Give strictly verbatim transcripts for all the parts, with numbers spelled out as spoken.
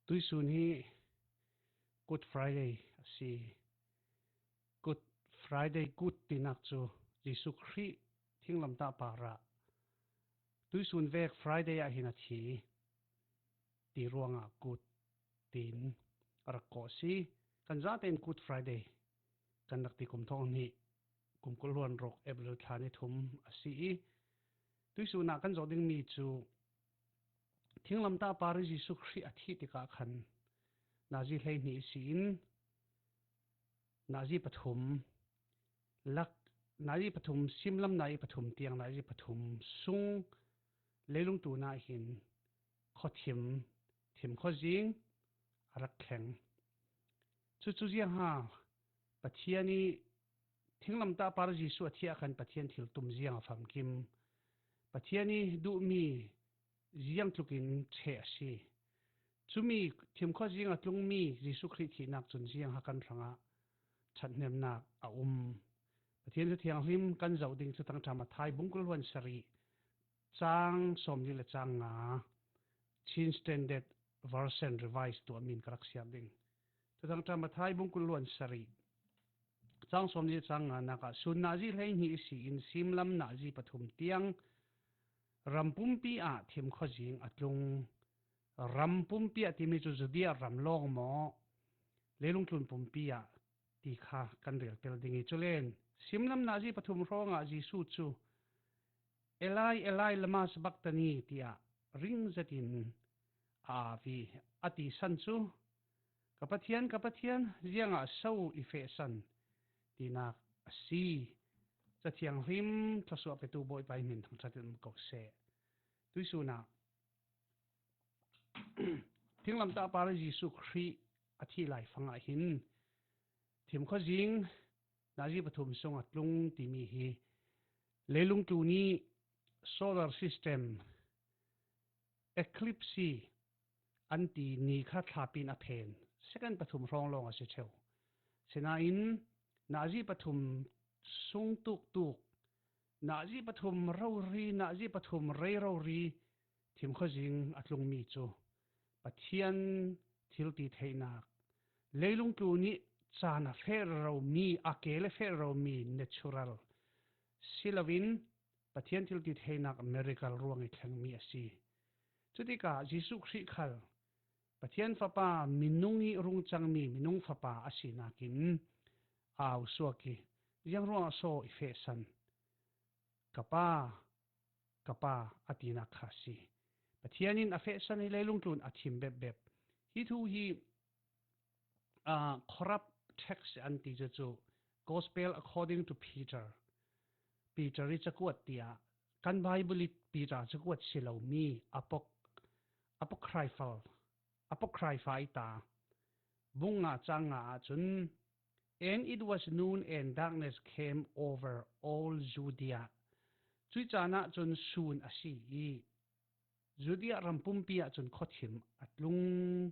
Tuisun hi Good Friday a si. Good Friday, Good tinak cu Jesuh Khrih thinglamtah parah tuisun vek Friday ah hin a thi ti ruangah Good tiin a rak kawh a si. Kan zatein Good Friday kan rak ti kum thawng hnih, kum kul hluan ruk, April thla ni thum a si i, tuisun ah kan zoh dingmi cu thinglamtah par i Jesuh Khrih a thih tikah khan nazi hleihnih ihsi in nazi pathum lak, nazi pathum, simlam nazi pathum tiang, nazi pathum sung leilung tlun ah hin khuathim, thim khuazing a rak thleng. Cucu ziangha Pathian i thinglamtah par Jesuh a thih ah khan Pathian thiltum ziang a famkim, Pathian i duhmi ziang tlukin ṭheh a si. Cumi thim khuazing a tlungmi Jesuh Khrih thihnak cun ziangha kan hrangah ṭhathnemnak a um. Pathian Thu Thianghlim kan zoh ding Thuthang ṭha Matthai bung kul hluan sarih, cang sawmli le cang nga, Chin Standard Version Revised tuahmi in ka rak siar ding. Thuthang ṭha Matthai bung kul hluan sarih, cang sawmli le cang nga nak ah, sun nazi hleihnih ihsi in simlam nazi pathum tiang ram pumpi ah thim khuazing a tlung. Ram pumpi ah timi cu Judea ram lawng maw, leilung tlun pumpi ah ti kha kan rel tel ding i, culen simlam nazi pathum hrawngah Jesuh cu, "Eli, Eli, lama sabachthani?" tiah ring zetin a au i, a ti san cu, "Ka Pathian, ka Pathian, ziangah so i feh san?" tinak a si. Ca Thianghlim thluasuah petu Bawipa i hmin thangṭhat in um ko seh. Tuisun ah thinglamtah par Jesuh Khrih a thih laifang ah hin thim khuazing nazi pathum sung a tlung timi hi leilung tlun i solar system eclipse an ti ni kha thlapi in a phen, second pathum hrawng lawng a si ṭheu. Sinain nazi pathum sung tuktuk, nazi pathum rori, nazi pathum rei rori thim khuazing a tlungmi cu Pathian thiltitheihnak, leilung tlun i caan a feh reromi, a ke le feh reromi natural si loin Pathian thiltitheihnak miracle ruang i thlengmi a si. Cutikah Jesuh Khrih khal Pathian Fapa, minung i rung cangmi minung Fapa a sinakin a au suak i, "Ziang ruangah so i feh san? Ka Pa, ka Pa," a tinak kha a si. Pathian in a feh san i leilung tlun a thim bepbep. Hi thu hi, aa, corrupt text an ti cu, cu Gospel according to Peter, Peter i cakuat tiah, kan Bible i Peter cakuat si lomi apoc-, apocryphal, apocrypha i ta. Bung nga cang nga ahcun, "And it was noon, and darkness came over all Judea." Cuih caan ahcun sun a si i Judea ram pumpi ahcun khuathim a tlung,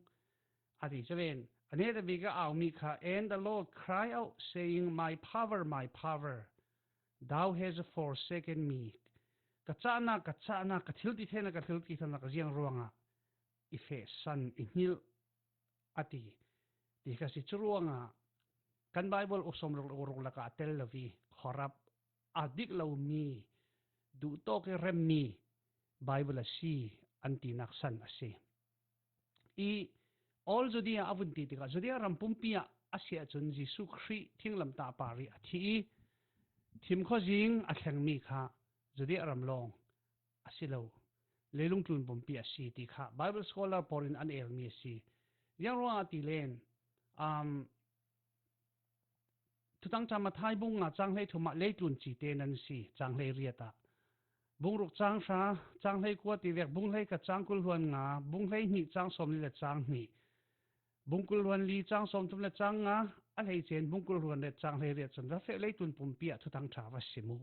a ti. Culen a neta bik a aumi kha, "And the Lord cried out, saying, 'My power, my power, thou hast forsaken me.'" Ka cahnak, ka cahnak, ka thiltitheihnak, ka thiltitheihnak ziang ruangah i feh san, i hngilh, a ti. Ti kha si. Curuangah kan Bible u sawmruk, ruk lakah a tel lo i, corrupt, a dik lomi, duhtawk i remmi Bible a si an tinak san a si. I all Judea a vun ti tikah Judea ram pumpi ah a si ahcun Jesuh Khrih thinglamtah par i a thi i thim khuazing a thlengmi kha Judea ram lawng a si lo, leilung tlun pumpi a si ti kha Bible scholar pawl in an elmi a si. Ziang ruangah ti len, um, Thuthang ṭha Matthai bung nga cang hlei thum ah leitlun cite nan si, cang hlei riat ah. Bung ruk cang hra, cang hlei kua ti vek, bung hlei khat cang kul hluan nga, bung hlei hnih cang sawmli le cang hnih, bung kul hluan li cang sawmthum le cang nga, a hleice in bung kul hluan riat cang hlei riat cun va feh, leitlun pumpi ah Thuthang ṭha va sim u,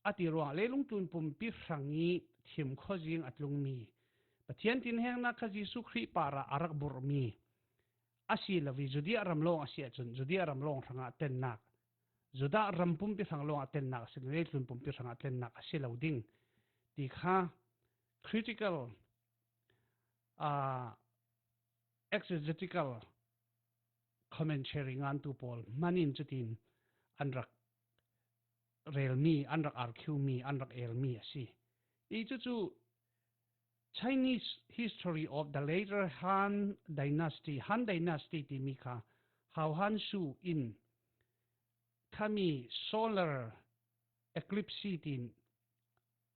a ti ruangah leilung tlun pumpi hrang i thim khuazing a tlungmi, Pathian thinhengnak kha Jesuh Khrih parah a rak burhmi a si lo i, Judea ram lawng a si ahcun Judea ram lawng hrangah tennak, Judah ram pumpi hrang lawngah tennak a si lo, leitlun pumpi hrangah tennak a si lo ding ti kha critical, aa, exegetical commentary ngantu pawl hmanin cutin an rak relmi, an rak arkhumi, an rak elmi a si. I cucu Chinese history of the later Han dynasty, Han dynasty timi kha Hao Han Shu in khami solar eclipse tin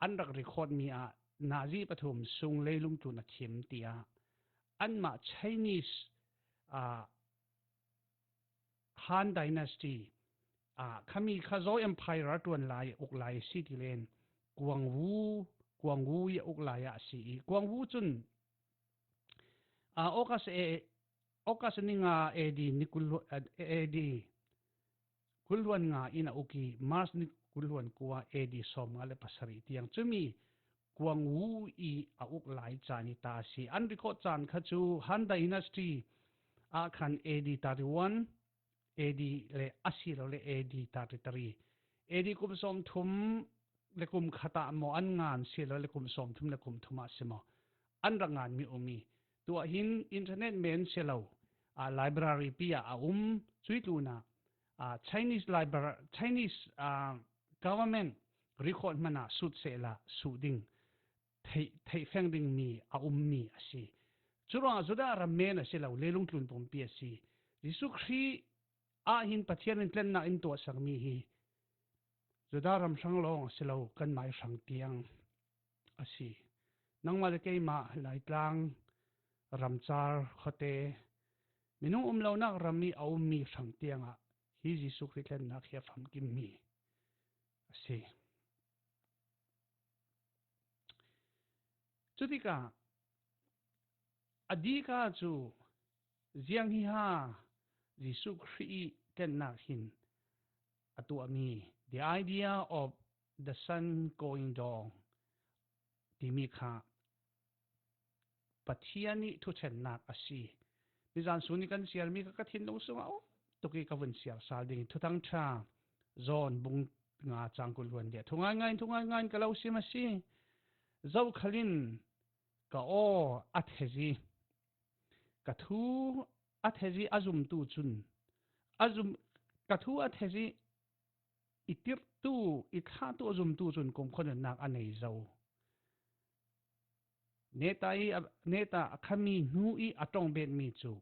an rak record mi ah nazi pathum sung leilung tlun a thim tiah anmah Chinese, ah, Han dynasty, ah, khami kha Zhou Empire a ṭuan lai, uk lai a si ti len Guang Wu, Guang Wu i a uk lai ah a si i Guang Wu cun, ah, August e, August ni nga A D ni kul, ah, A D kul hluan nga in a uk i March ni kul hluan kua A D sawm nga le pasarih tiang cumi Guang Wu i a uk lai caan i ta a si. An record caan kha cu Han dynasty ah khan A D thirty one, A D le a si lo le A D thirty three, A D kum sawm thum le kum khat ah maw an ngan si lo le kum sawm thum le kum thum ah si maw an rak ngan mi um i tuah hin internet men si lo, ah, library pi ah a um cui tlunah, ah, Chinese library, Chinese, ah, government record hmanah sut sehla suh ding theih, theih feng dingmi a ummi a si. Curuangah Judah ram men a si lo, leilung tlun pumpi a si. Jesuh Khrih ah hin Pathian in tlennak in tuahsakmi hi Judah ram hrang lawng a si lo, kanmai hrang tiang a si. Nangmah le keimah Laitlang ramcar khuate minung um lonak ram i a ummi hrang tiangah hi Jesuh Khrih tlennak hi a famkimmi a si. Cutikah a dika cu ziang hi ha Jesuh Khrih i tlennak hin a tuahmi, the idea of the sun going down timi kha Pathian i thuṭhennak a si. Nizan sun i kan siarmi kha ka thinlung sungah um tuk i ka vun siar sal ding i Thuthang ṭha John bung nga cang kul hluan le thu ngaingai, thu ngaingai in ka lo sim a si. Zokhal in ka aw a thezi, ka thu a thezi a zumtu cun, a zum, ka thu a thezi i tirhtu, i thlahtu a zumtu cun kumkhua nunnak a nei zo. Neta i a, neta a khami hnu i a ṭongbetmi cu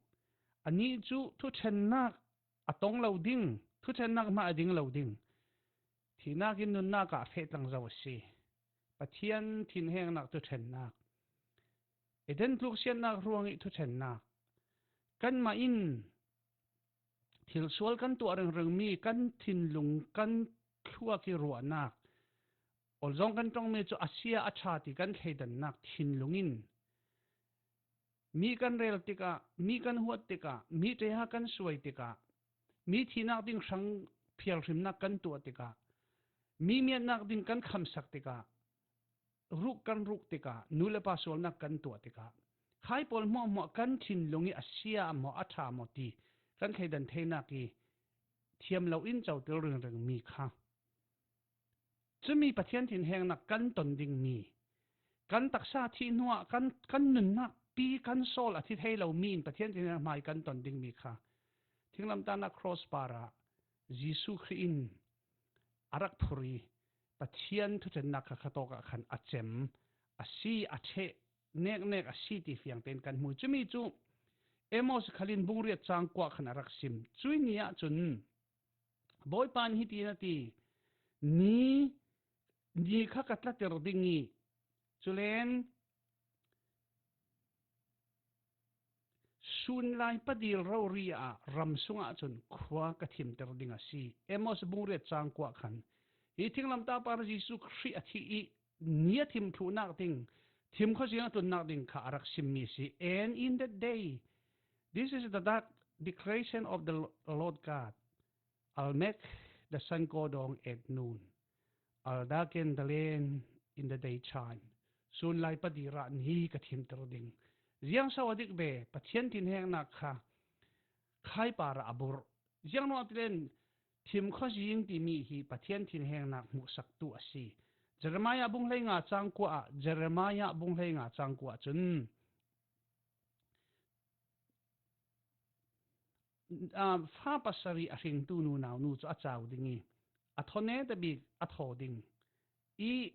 anih cu thuṭhennak a tong lo ding, thuṭhennak hmah a ding lo ding, thihnak in nunnak ah a feh tlang zo a si. Pathian thinhengnak thuṭhennak, Eden tluk siatnak ruang i thuṭhennak, kanmah in thilsual kan tuah ringringmi kan thinlung kan thluak i ruahnak, awlzawng kan ṭongmi cu a sia a ṭha ti kan thleidannak thinlung in mi kan rel tikah, mi kan huat tikah, mi ṭeha kan suai tikah, mi thihnak ding hrang phialhrimnak kan tuah tikah, mi miatnak ding kan khamsak tikah, ruk kan ruk tikah, nu le pa sualnak kan tuah tikah, khai pawl hmuahhmuah kan thinlung i a sia maw a ṭha maw ti kan thleidan theinak i thiam lo in coter ringringmi kha, cumi Pathian thinhengnak kan ton dingmi, kan taksa thih hnuah kan, kan nunnak pi kan sawl a thi thei lomi in Pathian thinhengnak hmai kan ton dingmi kha thinglamtahnak cross parah Jesuh Khrih in a rak phur i Pathian thuṭhennak kha khatawk ah khan a cem a si, a ṭheh neknek a si ti fiang tein kan hmu. Cumi cu Amos khal in bung riat cang kua khan a rak sim. Cui ni ah cun Bawipa in hiti na ti, ni, ni kha ka tlatir ding i, culen sunlai padil rori ah ram sungah cun khua ka thimter ding a si. Amos bung riat cang kua khan hi thinglamtah par Jesuh Khrih a thih i ni a thim thluhnak ding, thim khuazing a tlunnak ding kha a rak simmi a si. And in that day, this is the dark declaration of the Lord God. I'll make the sun go down at noon. I'll darken the land in the daytime. Sunlai padir ah ni ka thimter ding. Ziangso a dik ve, Pathian thinhengnak kha khai parah a burh. Ziangruangah ti len thim khuazing timi hi Pathian thinhengnak hmuhsaktu a si. Jeremiah bung hleinga cang kua ah, Jeremiah bung hleinga cang kua cun ah, fa pasarih a hringtu nunau nu cu a cau ding i, a thaw neta bik a thaw ding i,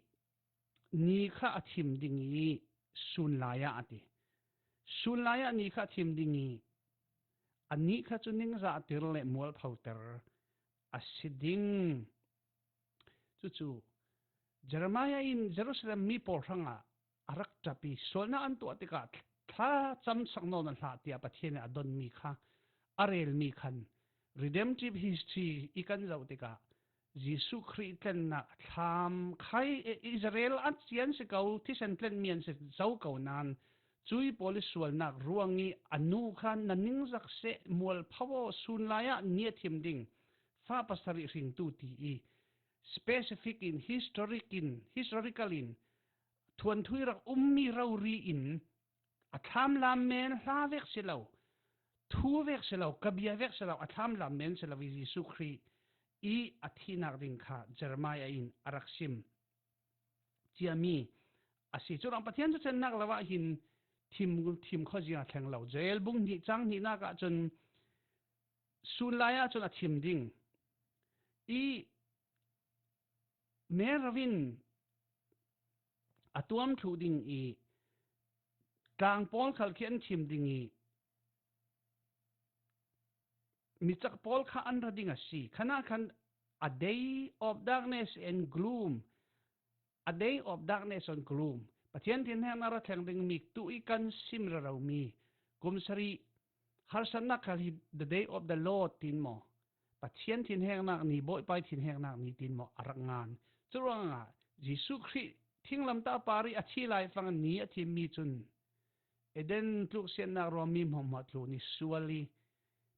ni kha a thim ding i, sun lai ah a ti. Sun lai ah ni kha a thim ding i, a nih kha cu ningzahtir le mualphoter a si ding. Cucu Jeremiah in Jerusalem mi pawl hrangah a rak ṭap i, sualnak an tuah tikah thlacamsak nawn a hlah tiah Pathian in a donmi kha, a relmi khan redemptive history i kan zoh tikah Jesuh Khrih tlennak thlam khai, Israel a cian si ko, thisen tlenmi an si zo ko nain, cui pawl i sualnak ruang i a nu kha na ningzak seh, mualpho aw, sun lai ah ni a thim ding, fa pasarih hringtu ti i, specific in, historic in, historical in, thuanthu i rak ummi rori in, a thlamlam men hla vek si lo, thu vek si lo, ka bia vek si lo, a thlamlam men si lo i Jesuh Khrih i a thihnak ding kha Jeremiah in a rak sim ciami a si. Curuang Pathian thuchannak lo ah hin thim, thim khuazia thleng lo. Joel bung hnih cang hnihnak ah cun sun lai ah cun a thim ding i, Mary in a tuam thluh ding i, tlang pawl khal khi an thim ding i, micak pawl kha an ra ding a si. Khanah khan a day of darkness and gloom, a day of darkness and gloom. Pathian thinhengnak ra thleng ding mi tu i kan sim rero mi kum sarih harsatnak khal hi the day of the Lord tin maw? Pathian thinhengnak ni, Bawipa i thinhengnak ni tin maw a rak ngan? Curuangah Jesuh Khrih thinglamtah par i a thi laifang ni a thimmi cun Eden tluksiatnak ruang mi hmuahhmuah tlun i sual i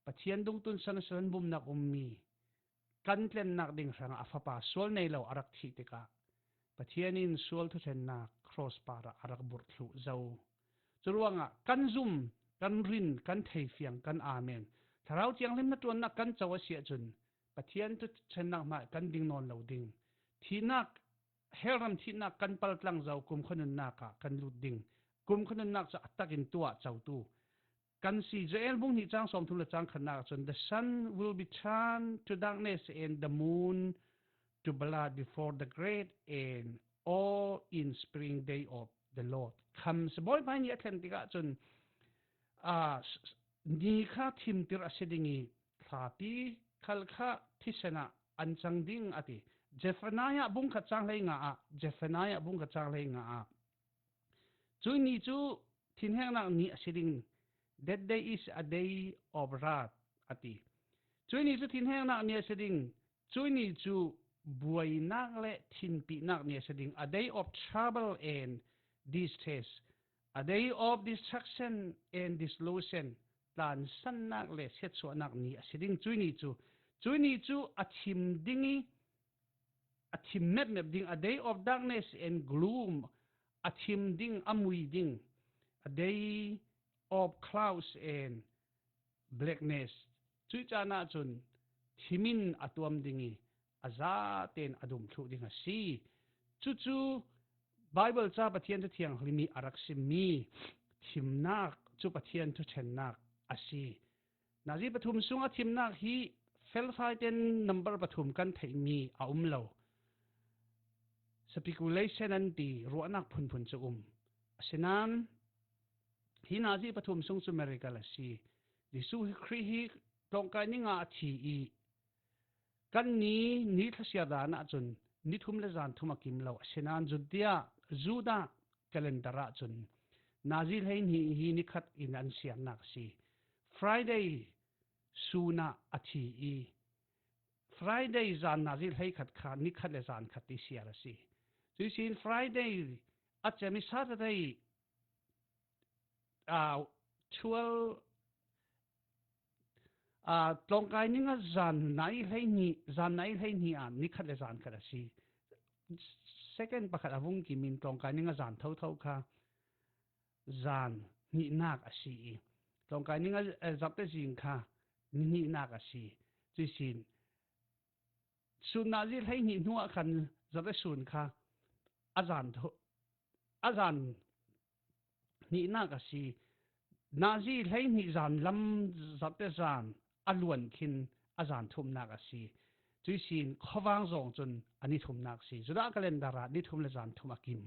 Pathian dungtun san san bumnak ummi kan tlennak ding hrangah a fapa sual nei lo a rak thih tikah Pathian in sual thuthlennak cross parah a rak burh thluh zo. Curuangah kan zum, kan rin, kan theifiang, kan amen, Thlarau Thianghlim hnaṭuannak kan co a si ahcun Pathian thuthlennak hmai kan ding nawn lo ding. Thihnak, hell ram thihnak kan paltlang zo, kumkhua nunnak ah kan lut ding. Kumkhua nunnak cu a tak in tuah cotu kan si. Joel bung hnih cang sawmthum le cang khatnak ah cun, "The sun will be turned to darkness and the moon to blood before the great and awe-inspiring day of the Lord comes." Bawipa ni a thlen tikah cun, aa, s-, s-, ni kha thimtir a si ding i, thlapi khal kha thisen ah an cang ding a ti. Zephaniah bung khat cang hlei nga ah, Zephaniah bung khat cang hlei nga ah, "Cui ni cu thinhengnak ni a si ding, that day is a day of wrath," a ti. "Cui ni cu thinhengnak ni a si ding, cui ni cu buainak le thinpihnak ni a si ding, a day of trouble and distress, a day of destruction and dissolution," tlansannak le siatsuahnak ni a si ding. Cui ni cu, cui ni cu a thim ding i, a thim mepmep ding, a day of darkness and gloom, a thim ding, a mui ding, a day of clouds and blackness. Cuih caan ahcun thim in a tuam ding i, a zaten a dum thluh ding a si. Cucu Baibal ca Pathian Thu Thianghlim i a rak simmi thimnak cu Pathian thuṭhennak a si. Nazi pathum sung a thimnak hi felfai ten number pathum kan theihmi a um lo. Speculation an ti, ruahnak phunphun cu um. Asinain hi nazi pathum sung cu miracle a si. Jesuh Khrih hi tlawngkai ni nga a thi i, kan ni, ni thlasiar dan ahcun ni thum le zan thum a kim lo. Asinain Judea, Judah calendar ahcun nazi hleihnih hi ni khat in an siarnak a si. Friday sun ah a thi i, Friday zan nazi hleikhat kha ni khat le zan khat ti siar a si. Cuihsin Friday a cem i Saturday, aa, twelve, aa, tlawngkai ni nga zan nai hleihnih, zan nai hleihnih ah ni khat le zan khat a si. Second pakhat a vung kim in tlawngkai ni nga zan thotho kha zan hnihnak a si i, tlawngkai ni nga, eh, zarhte zing kha ni hnihnak a si. Cuihsin sun nazi hleihnih hnu ah khan zarhte sun kha a zan tho-, a zan hnihnak a si. Nazi hleihnih zan lam zarhte zan a luan khin a zan thumnak a si. Cuih sin khuavang zawng cun a ni thumnak si. Judah calendar ah ni thum le zan thum a kim.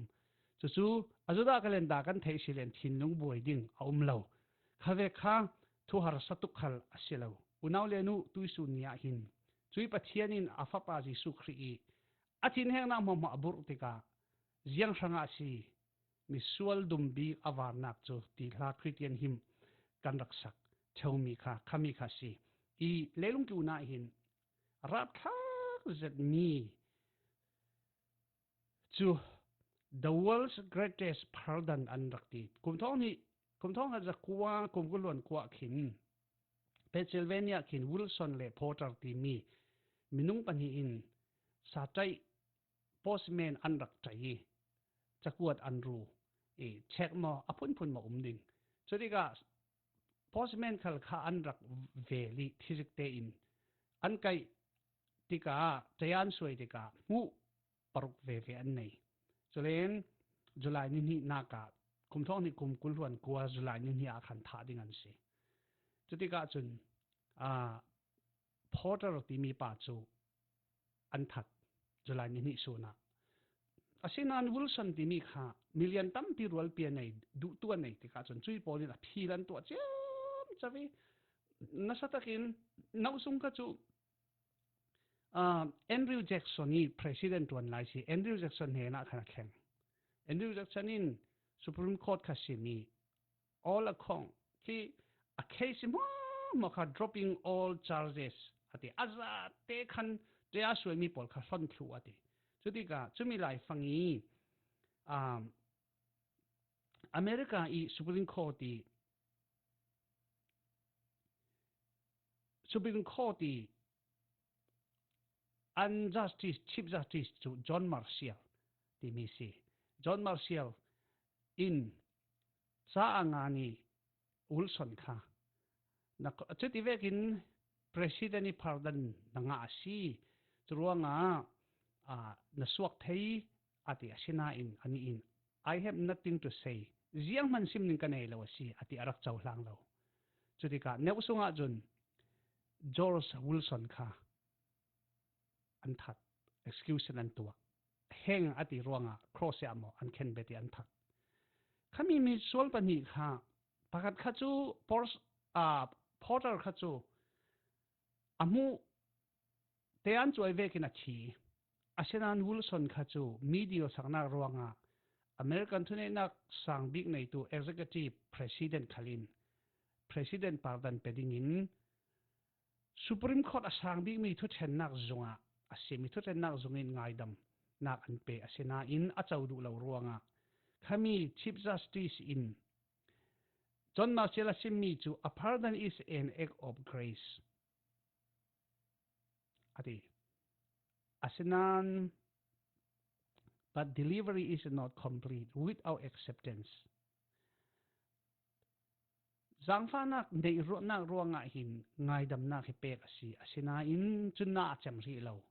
Cucu a Judah calendar kan theih si len thinlung buai ding a um lo. Khavek kha thuharsa tuk khal a si lo. Unau le nu, tuihsun ni ah hin cuih Pathian in a Fapa Jesuh Khrih ih a thinhengnak hmuahhmuah a burh tikah ziang hrangah a si, misual dum bik a varnak cu ti hla Khristian hymn kan rak sak ṭheumi kha, khami kha si. Ih leilung tlun ah hin rapthlak zetmi cu The World's Greatest Pardon an rak ti. Kum thawng hnih, kum thawng khat zakua, kum kul hluan kua khin Pennsylvania khin Wilson le Porter timi minung pahnih in saṭaih postman an rak ṭai i cakuat an ru i check maw a phunphun maw um ding. Cutikah postman khal kha an rak vel i thizik tein an kaih tikah, ṭai an suai tikah hmuh paruk veve an nei. Culen July ni hnih nakah, kum thawng hnih kum kul hluan kua July ni hnih ah khan thah ding an si. Cutikah cun, aa, Porter timi pa cu an that July ni hnih sun ah. Asinain Wilson timi kha milian tampi rualpi a nei, duhtu a nei tikah cun cuih pawl in a phil an tuah ciamco i nasa takin nauh sung kha cu, aa, Andrew Jackson i president ṭuan lai si. Andrew Jackson hnenah khan a thleng. Andrew Jackson in Supreme Court kha sim i, all a khong khi a case hmuahhmuah kha dropping all charges a ti. A zate khan ṭai a suaimi pawl kha hlon thluh a ti. Cutikah cumi laifang i, um, America i Supreme Court i, Supreme Court i an Justice, Chief Justice cu John Marshall timi si. John Marshall in ca a ngan i Wilson kha, na, cuti vekin President i pardon na ngah a si. Curuangah, aa, na suak thei a ti. Asinain anih in, "I have nothing to say. Zianghman sim ning ka nei lo a si," a ti, a rak cohlang lo. Cutikah neuh sungah cun George Wilson kha an that, execution an tuah. Heng a ti ruangah cross ah maw an khenbet i an that. Khami misual pahnih kha, pakhat kha cu Pors-, aa, Porter kha cu a hmuh te an cuai vekin a thi. Asinain Wilson kha cu mi dil saknak ruangah American thuneihnak sang bik neitu executive president khal in president pardon pe dingin Supreme Court a sang bikmi thuṭhennak zungah a simi thuṭhennak zungin ngaidamnak an pe. Asinain a co duh lo ruangah khami Chief Justice in John Marshall a simmi cu, "A pardon is an act of grace," a ti. Asinain, "But delivery is not complete without acceptance." Zangfahnak neih ruahnak ruangah hin ngaidamnak hi pek a si. Asinain cun na a cem hrih lo.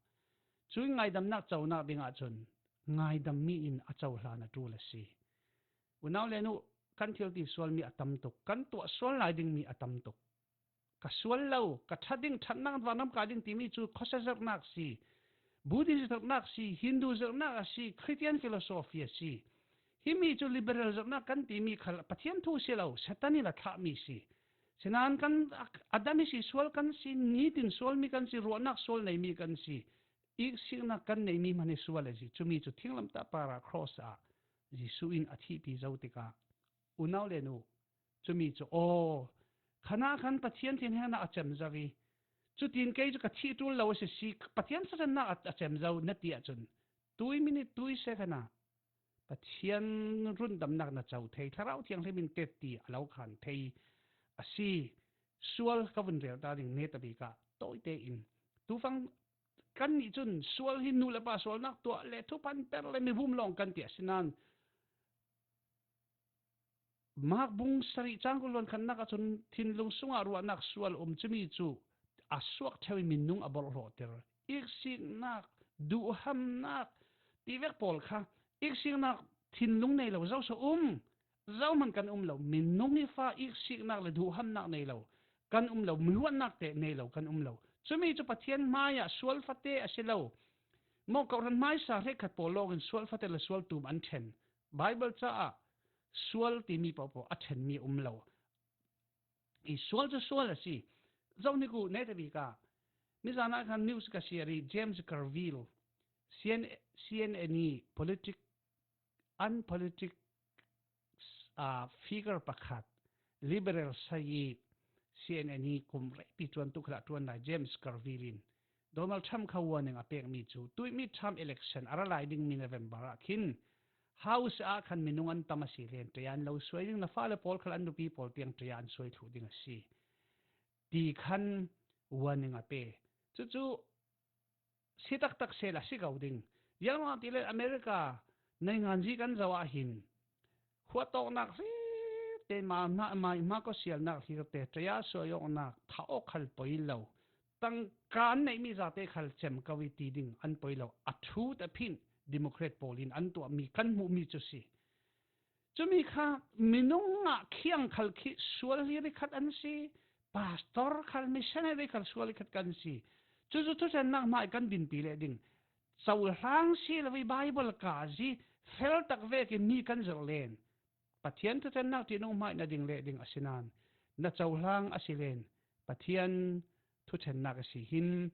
Cuih ngaidamnak conak dingah cun ngaidammi in a cohlan a ṭul a si. Unau le nu, kan thil ti sualmi a tam tuk, kan tuah sual lai dingmi a tam tuk. Ka sual lo, ka ṭhat ding, ṭhatnak vanram kai ding timi cu khuasia zerhnak si, Buddhist zerhnak si, Hindu zerhnak a si, Christian philosophy a si. Himi cu liberal zerhnak kan timi khal Pathian thu si lo, Satan in a thlahmi si. Sinain kan, Adam i si sual kan si, nitin sualmi kan si, ruahnak sual neimi kan si. Iksiknak kan neimi hmanh hi sual a si. Cumi cu thinglamtah parah cross ah Jesuh in a thihpi zo tikah, unau le nu, cumi cu, aw, khanah khan Pathian thinhengnak a cem zo i, cutin kei cu ka thih ṭul lo a si si, Pathian saṭannak a, a cem zo na ti ahcun, tui minit, tui second ah Pathian rundamnak na co thei, Thlarau Thianghlim in tetti a lo khan thei a si. Sual ka vun rel ta ding, netabik ah tawite in. Tufang kannih cun sual hi nu le pa sualnak tuah le thuphan per le mivum lawng kan ti, asinain Mark bung sarih cang kul hluan khatnak ahcun thinlung sungah ruahnak sual a um, cumi cu a suak ṭheu i minung a borhhlawhter. Iksiknak, duhhamnak tivek pawl kha, iksiknak thinlung nei lo zoso um, zohman kan um lo. Minung i fa iksiknak le duhhamnak nei lo, kan um lo, mi huatnak te nei lo kan um lo. Cumi cu Pathian hmaiah sual fate a si lo. Maw, kawhhran hmaisa hrekkhat pawl lawngin sual fate le sual tum an ṭhen. Baibal caah sual timi pohpoh a ṭhenmi a um lo. I sual cu sual a si. Zohhnik u, netabik ah, nizan ah khan news ka share i James Carville, C N, C N N i politic, unpolitic, ah, figure pakhat, liberal sai i C N N i kum reipi ṭuantu khalah ṭuan lai James Carville in Donald Trump kha warning a pekmi cu tuihmi Trump election a ra lai dingmi November ah khin House ah khan minung an tam a si len, ṭaya an lo suai ding, na fale pawl khal an nupi pawl tiang ṭaya an suai thluh ding a si, ti khan warning a pe. Cucu si taktak sehla si ko ding. Ziangruangah tile America nainganzi kan zoh ah hin huahtawknak hlir te, mah, mah, mah, mah kawsialnak hlir te, ṭaya suai awknak, thah awk khal poi lo, tangka an neihmi zate khal cem ko i ti ding an poi lo. A ṭhut a phinh Democrat pawl in an tuahmi kan hmuhmi cu si. Cumi kha minung ah khiang khal khi sual hlir i khat an si, pastor khal, missionary khal sual i khat kan si. Cucu thuṭhennak hmai kan dinpi leh ding. Cohlang si lo i Baibal kazi fel tak vekin mi kan zirh len Pathian thuṭhennak ṭihnung hmai na ding leh ding a si nain na cohlang a si len Pathian thuṭhennak a si hin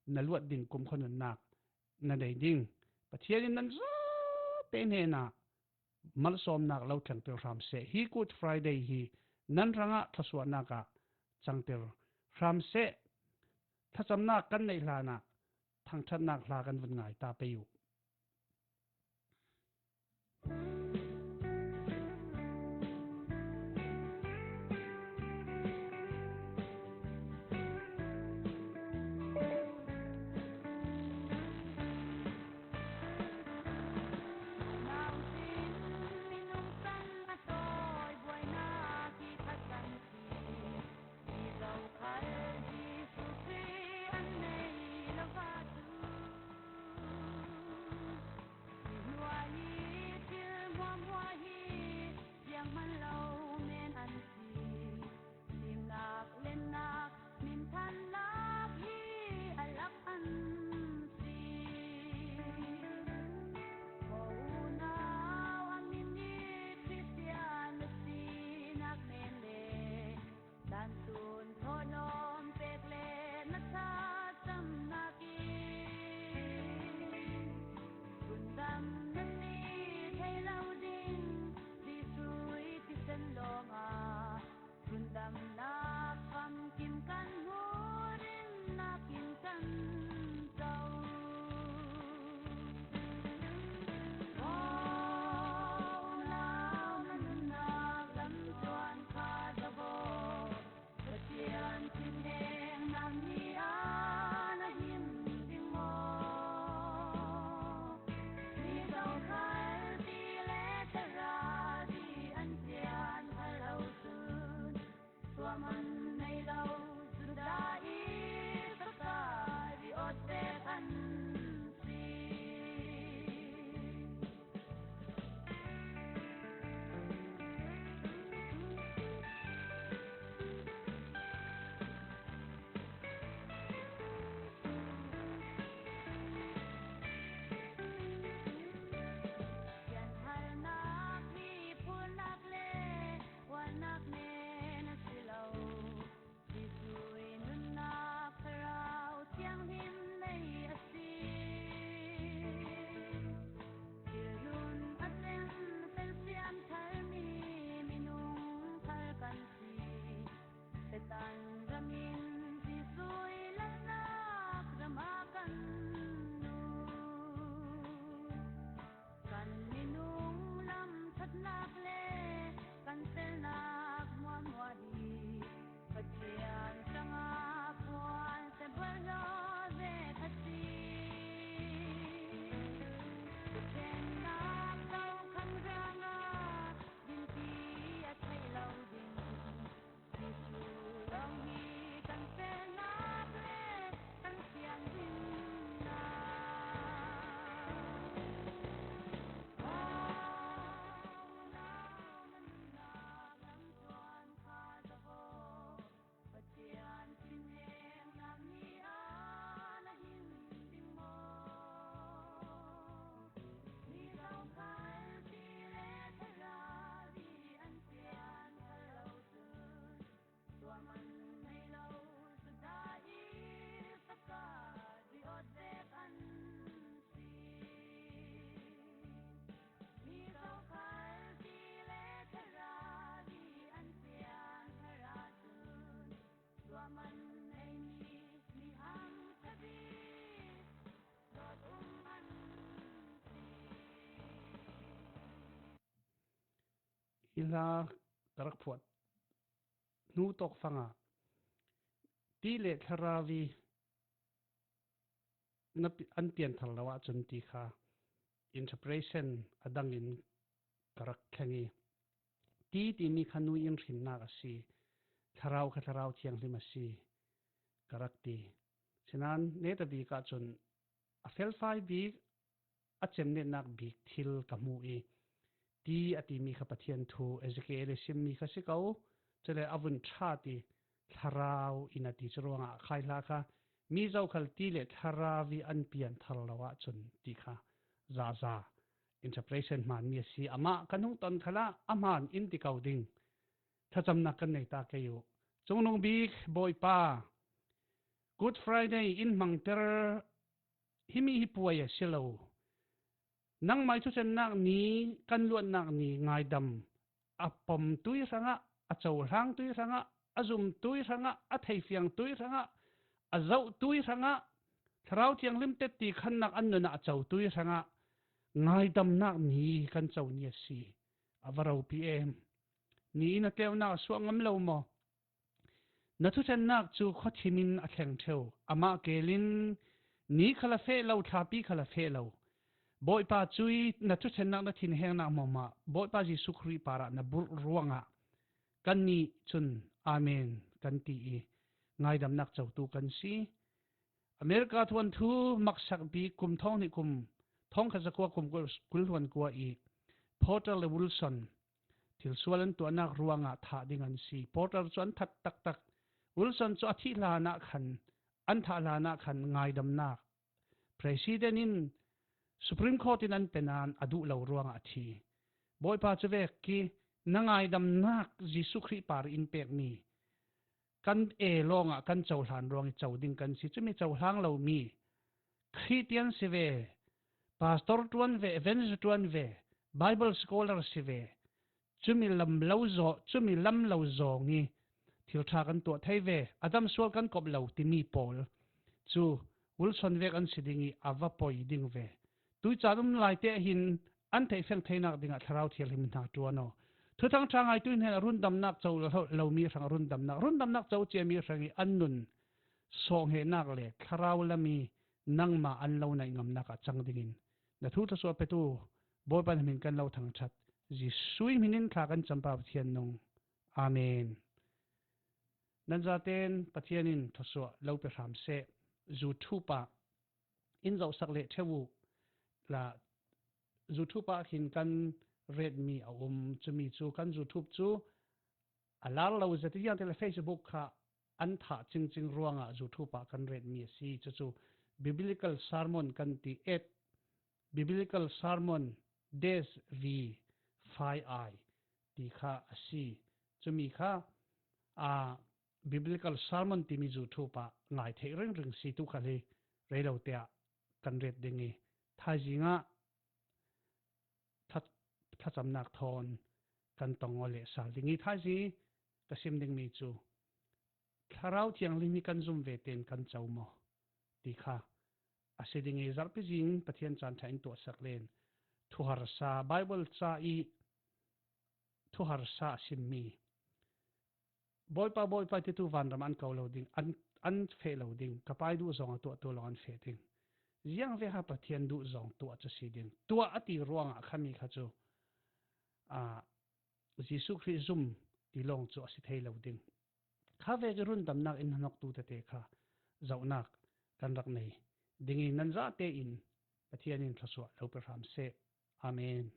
na luat ding kumkhua nunnak na nei ding. Pathian in nan zate hnenah malsawmnak lo thlengter hram seh. Hi Good Friday hi nan hrangah thluasuahnak ah cangter hram seh. Thlacamnak kan neih hlanah thangṭhatnak hla kan vun ngai ta pei u. Hla ka rak phuah hnu tawk fangah ti le thlarau i na pi-, an pian thar lo ahcun ti kha interpretation a dangin ka rak thleng i, ti timi kha nu in hrinnak a si, thlarau kha Thlarau Thianghlim a si ka rak ti. Sinan netabik ahcun a felfai bik, a cemnetnak bik thil ka hmu i, ti a timi kha Pathian thu Ezekiel i simmi kha si ko, cule a vun ṭha ti thlarau in a ti cu ruangah khai hla kha mi zokhal ti le thlarau i an pian thar lo ahcun ti kha zaza interpretation hmaanmi a si. Amah kan hung ton khalah a hmaan in ti ko ding. Thlacamnak kan nei ta kei u. Cungnung bik Bawipa, Good Friday in hmangter himi hi puai a si lo. Nangmai thuchannak ni, kan luatnak ni ngaidam a pomtui hrangah, a cohlangtui hrangah, a zumtui hrangah, a theifiangtui hrangah, a zohtui hrangah, Thlarau Thianghlim tetti khannak an nunah a cotui hrangah ngaidamnak ni kan co ni a si. A va ropi em. Ni in a tleunak a suak ngam lo maw? Na thuchannak cu khuathim in a thleng ṭheu. Amah kel in ni khal a feh lo, thlapi khal a feh lo. Bawipa cu i na thuchannak, na thinhengnak hmuahhmuah Bawipa Jesuh Khrih parah na burh ruangah kannih cun Amen kan ti i ngaidamnak cotu kan si. America thuanthu maksak bik kum thawng hnih kum, thawngkhat zakua kum kul, kul hluan kua i Porter le Wilson thilsual an tuahnak ruangah thah ding an si. Porter cu an that taktak. Wilson cu a thih hlan ah khan, an thah hlan ah khan ngaidamnak President in Supreme Court in an pe nain a duh lo ruangah a thi. Bawipa cu vek i na ngaidamnak Jesuh Khrih par in pekmi kan e lawngah kan cohlan ruang i co ding kan si. Cumi cohlang lomi Khristian si ve, pastor ṭuan ve, evangelist ṭuan ve, Bible scholar si ve, cumi lam lo zaw, cumi lam lo zawng i thil ṭha kan tuah thei ve, a dam sual kan kop lo timi pawl cu Wilson vek an si ding i a va poi ding ve. Tuicaan um lai te hin an theihfeng theinak dingah Thlarau Thianghlim hna ṭuan aw. Thuthang ṭha ngaitu hnen a rundamnak co lo, lomi hrang a rundamnak, rundamnak co ciami hrang i an nun sawhngehnak le thlarau lam i nangmah an lo naih ngamnak ah cang dingin na thu thluachuah petu Bawipa na hmin kan lo thangṭhat. Jesuh hmin in thla kan campa Pathian nung. Amen. Nan zaten Pathian in thluachuah lo pe hram seh. YouTube ah in zohsak leh ṭheu uh la, YouTube ah hin kan retmi a um. Cumi cu kan YouTube cu a lar lo zet i ziangte le Facebook kha an thah cingcing ruangah YouTube ah kan retmi a si. Cucu Biblical Sermon kan ti, at Biblical Sermon dash V five I ti kha a si. Cumi kha, aa, Biblical Sermon timi YouTube ah ngai theih ringring si. Tu khal hi rei lo te ah kan ret ding i, thaizing ah thla-, thlacamnak thawn kan tong aw le sal ding i, thaizing i ka sim dingmi cu Thlarau Thianghlim hi kan zum ve tein kan co maw ti kha a si ding i, zarhpi zing Pathian caan ṭha in tuahsak len thuharsa, Bible ca i thuharsa a simmi, Bawipa, Bawipa, titu vanram an ko lo ding, an, an feh lo ding, ka Pai duh zong a tuahtu lawng an feh ding. Ziang ve ha Pathian duh zong tuah cu si ding. Tuah a ti ruangah khami kha cu, aa, Jesuh Khrih zum ti lawng cu a si thei lo ding. Kha vek i rundamnak in hnoktu tete kha zohnak kan rak nei ding i, nan zate in Pathian in thluachuah lo pe hram seh. Amen.